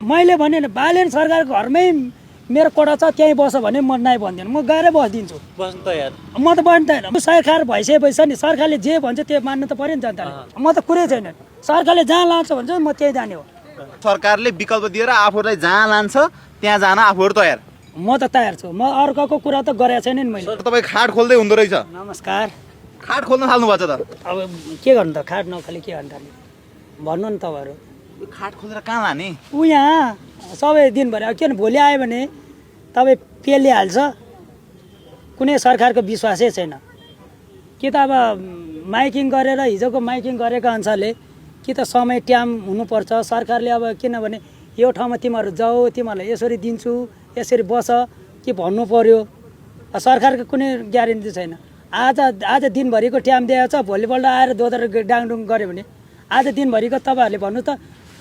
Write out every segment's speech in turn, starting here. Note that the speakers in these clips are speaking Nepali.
मैले भने बालेन सरकारको घरमै मेरो कोठा छ त्यहीँ बस भने म नाइ भन्दिनँ, म गएर बस्दिन्छु। बस्नु तयार? म त बस्दैन। सरकार भइसकेपछि नि सरकारले जे भन्छ त्यो मान्नु त पर्यो नि जनताले। म त कुरै छैन, सरकारले जहाँ लान्छ भन्छ म त्यहीँ जाने हो। सरकारले विकल्प दिएर आफूलाई जहाँ लान्छ त्यहाँ जान आफूहरू तयार? म त तयार छु, म अर्काको कुरा त गरेको छैन नि मैले। तपाईँ खाट खोल्दै हुँदो रहेछ? नमस्कार। खाट खोल्न थाल्नु भएको छ त? अब के गर्नु त, खाट नखाली के गर्नु थाल्ने भन्नु नि तपाईँहरू। खाट खोलेर कहाँ लाने? ऊ यहाँ सबै दिनभरि अब किन भोलि आयो भने तपाईँ पेलिहाल्छ, कुनै सरकारको विश्वासै छैन। कि त अब माइकिङ गरेर हिजोको माइकिङ गरेको अनुसारले कि त समय टाइम हुनुपर्छ। सरकारले अब किनभने यो ठाउँमा तिमीहरू जाऊ, तिमीहरूलाई यसरी दिन्छु, यसरी बस कि भन्नु पर्यो। सरकारको कुनै ग्यारेन्टी छैन। आज दिनभरिको टाइम दिएको छ, भोलिपल्ट आएर दोधर डाङडुङ गऱ्यो भने आज दिनभरिको तपाईँहरूले भन्नु त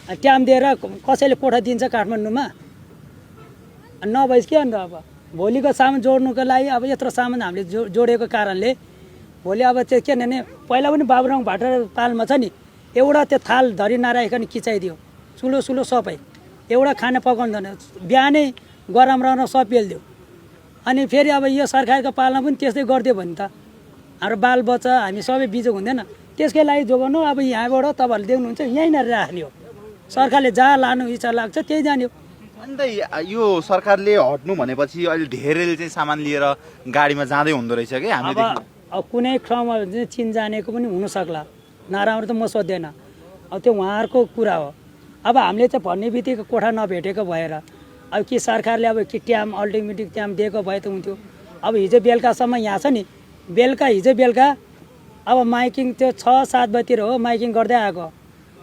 टाइम दिएर कसैले कोठा दिन्छ काठमाडौँमा? नभएस के अन्त अब भोलिको सामान जोड्नुको लागि अब यत्रो सामान हामीले जोडेको कारणले भोलि अब त्यो के भने पहिला पनि बाबुराङ भाटा तालमा छ नि, एउटा त्यो थाल धरी नराखिकन खिचाइदियो, चुलो सुलो सबै एउटा खाना पकाउँदैन, बिहानै गरम रहन सब पेलिदियो। अनि फेरि अब यो सरकारको पालना पनि त्यस्तै गरिदियो भने त हाम्रो बालबच्चा हामी सबै बिजोग हुँदैन। त्यसकै लागि जोगाउनु अब यहाँबाट तपाईँहरूले देख्नुहुन्छ यहीँनिर राख्ने हो। सरकारले जहाँ लानु इच्छा लाग्छ त्यही जाने हो। अन्त यो सरकारले हट्नु भनेपछि अहिले धेरैले चाहिँ सामान लिएर गाडीमा जाँदै हुँदो रहेछ कि हामीले? अब कुनै ठाउँमा चाहिँ चिन जानेको पनि हुनसक्ला, नराम्रो त म सोध्दैन। अब त्यो उहाँहरूको कुरा हो। अब हामीले चाहिँ भन्ने बित्तिकै कोठा नभेटेको भएर अब कि सरकारले अब कि टाइम अल्टिमेटिक टाइम दिएको भए त हुन्थ्यो। अब हिजो बेलुकासम्म यहाँ छ नि, हिजो बेलुका अब माइकिङ त्यो 6-7 बजीतिर हो माइकिङ गर्दै आएको।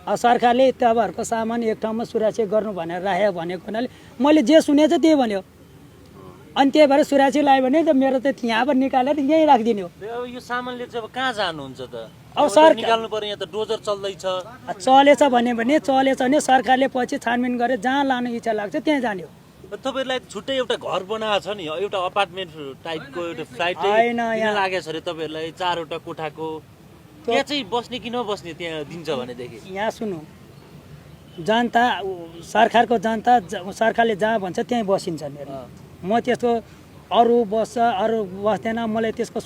अब सरकारले तपाईँहरूको सामान एक ठाउँमा सुरक्षित गर्नु भनेर राख्यो भनेको हुनाले मैले जे सुनेको छ त्यही भन्यो। अनि त्यही भएर सुरक्षित लाग्यो भने त मेरो त यहाँबाट निकालेर यहीँ राखिदिने हो। अब यो सामानले चाहिँ अब कहाँ जानुहुन्छ त? अब सर निकाल्नु पर्यो, यहाँ त डोजर चल्दैछ। चलेछ भने चलेछ भने सरकारले पछि छानबिन गरेर जहाँ लानु इच्छा लाग्छ त्यहाँ जाने हो। तपाईँलाई छुट्टै एउटा घर बनाएको छ नि, एउटा अपार्टमेन्ट टाइपको एउटा फ्लाइट लागेको छ अरे तपाईँहरूलाई 4वटा कोठाको। त्यहाँ चाहिँ बस्ने कि नबस्ने त्यहाँ दिन्छ भनेदेखि? यहाँ सुन्नु, जनता सरकारको जनता सरकारले जहाँ भन्छ त्यहीँ बसिन्छ मेरो। म त्यस्तो अरू बस्छ अरू बस्दैन, मलाई त्यसको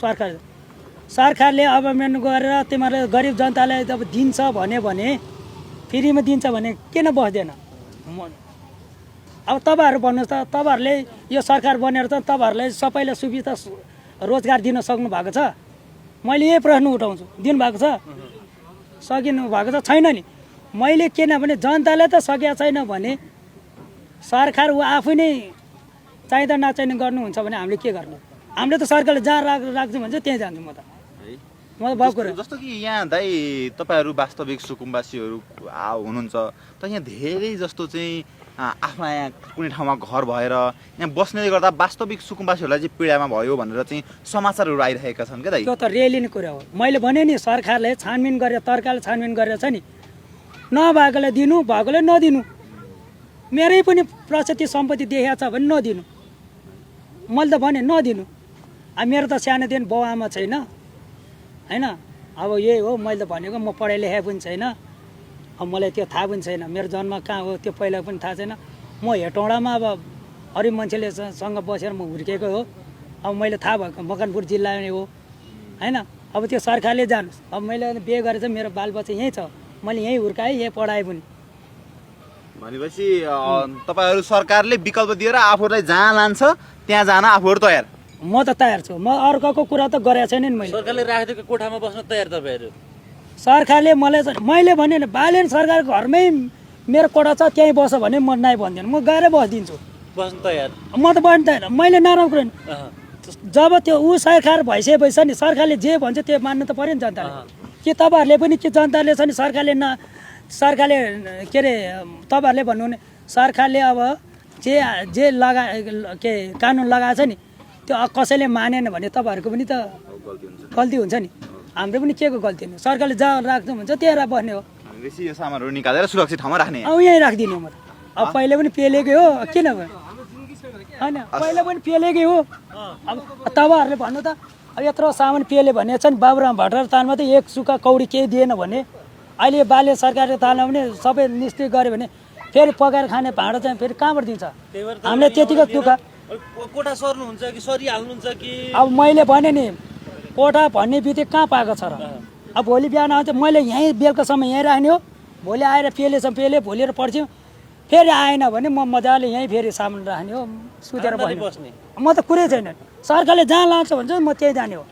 सरकारले अब मेन गरेर तिमीहरूले गरिब जनतालाई अब दिन्छ भने फ्रीमा दिन्छ भने किन बस्दैन? अब तपाईँहरू भन्नुहोस् त, तपाईँहरूले यो सरकार बनेर त तपाईँहरूलाई सबैलाई सुविधा रोजगार दिन सक्नु भएको छ? मैले यही प्रश्न उठाउँछु, दिनुभएको छ? सकिनु भएको छ? छैन नि। मैले किनभने जनतालाई त सकेको छैन भने सरकार ऊ आफै नै चाहिँदा नचाहिने गर्नुहुन्छ भने हामीले के गर्नु? हामीले त सरकारले जहाँ राख्छु भन्छ त्यहीँ जान्छु म त भएको। जस्तो कि यहाँ दाइ तपाईँहरू वास्तविक सुकुम्बासीहरू हुनुहुन्छ त, यहाँ धेरै जस्तो चाहिँ आफ्नो यहाँ कुनै ठाउँमा घर भएर यहाँ बस्नेले गर्दा वास्तविक सुकुम्बासीहरूलाई चाहिँ पीडामा भयो भनेर चाहिँ समाचारहरू आइरहेका छन् क्या दाइ? त्यो त रेलिने कुरा हो। मैले भने नि सरकारले छानबिन गरेर तरकारले छानबिन गरेर छ नि, नभएकोलाई दिनु, भएकोलाई नदिनु। मेरै पनि प्रशस्ति सम्पत्ति देखेको छ भने नदिनु। मैले त भने नदिनु। अब मेरो त सानोदेखि बाउ आमा छैन होइन। अब यही हो, मैले त भनेको म पढाइ लेखाइ पनि छैन। अब मलाई त्यो थाहा पनि छैन, मेरो जन्म कहाँ हो त्यो पहिला पनि थाहा छैन। म हेटौँडामा अब अरू मान्छेले सँग बसेर म हुर्केको हो। अब मैले थाहा भएको मकनपुर जिल्ला नै हो होइन। अब त्यो सरकारले जानुहोस्, अब मैले बिहे गरेर चाहिँ मेरो बालबच्चा यहीँ छ, मैले यहीँ हुर्काएँ, यहीँ पढाएँ पनि। भनेपछि तपाईँहरू सरकारले विकल्प दिएर आफूलाई जहाँ लान्छ त्यहाँ जान आफूहरू तयार? म त तयार छु, म अर्काको कुरा त गरेको छैन नि मैले। सरकारले राखेको कोठामा बस्न तयार तपाईँहरू? सरकारले मैले भने बालेन सरकारको घरमै मेरो कोठा छ त्यहीँ बस भने म नाइ भन्दिनँ, म गएर बस्दिन्छु। बस्नु तयार? म त बस्दैन। मैले नराम्रो कुरा जब त्यो सरकार भइसकेपछि नि सरकारले जे भन्छ त्यो मान्नु त पर्यो नि जनताले। कि तपाईँहरूले पनि के जनताले छ नि सरकारले के अरे तपाईँहरूले भन्नु भने सरकारले अब जे के कानुन लगाएको छ नि त्यो कसैले मानेन भने तपाईँहरूको पनि त गल्ती हुन्छ नि। हाम्रो पनि के को गल्ती होइन, सरकारले जहाँ राख्नु हुन्छ त्यहाँ बस्ने हो। यो सामानहरू निकालेर सुरक्षित ठाउँमा राख्ने? अब यहीँ राखिदिने हो म त। अब पहिला पनि पेलेकै हो, किन भयो होइन, पहिला पनि पेलेकै हो। अब तपाईँहरूले भन्नु त अब यत्रो सामान पेले भने छ नि, बाबुराम भट्टराई तालमा त एक सुक्खा कौडी केही दिएन भने अहिले बाले सरकारको तालमा पनि सबै निश्चित गऱ्यो भने फेरि पकाएर खाने भाँडा चाहिँ फेरि कहाँबाट दिन्छ त्यही भएर हामीले त्यतिको दुःख कोठा सर्नुहुन्छ कि सरिहाल्नुहुन्छ कि अब मैले भने नि कोठा भन्ने बित्तिकै कहाँ पाएको छ र अब भोलि बिहान आउँछ मैले यहीँ बेलुकासम्म यहीँ राख्ने हो भोलि आएर पेलेसम्म पेले भोलि पढ्छु फेरि आएन भने म मजाले यहीँ फेरि सामान राख्ने हो सुतेर आरामले बस्ने बस्ने म त कुरै छैन सरकारले जहाँ लान्छ भन्छ म त्यहीँ जाने हो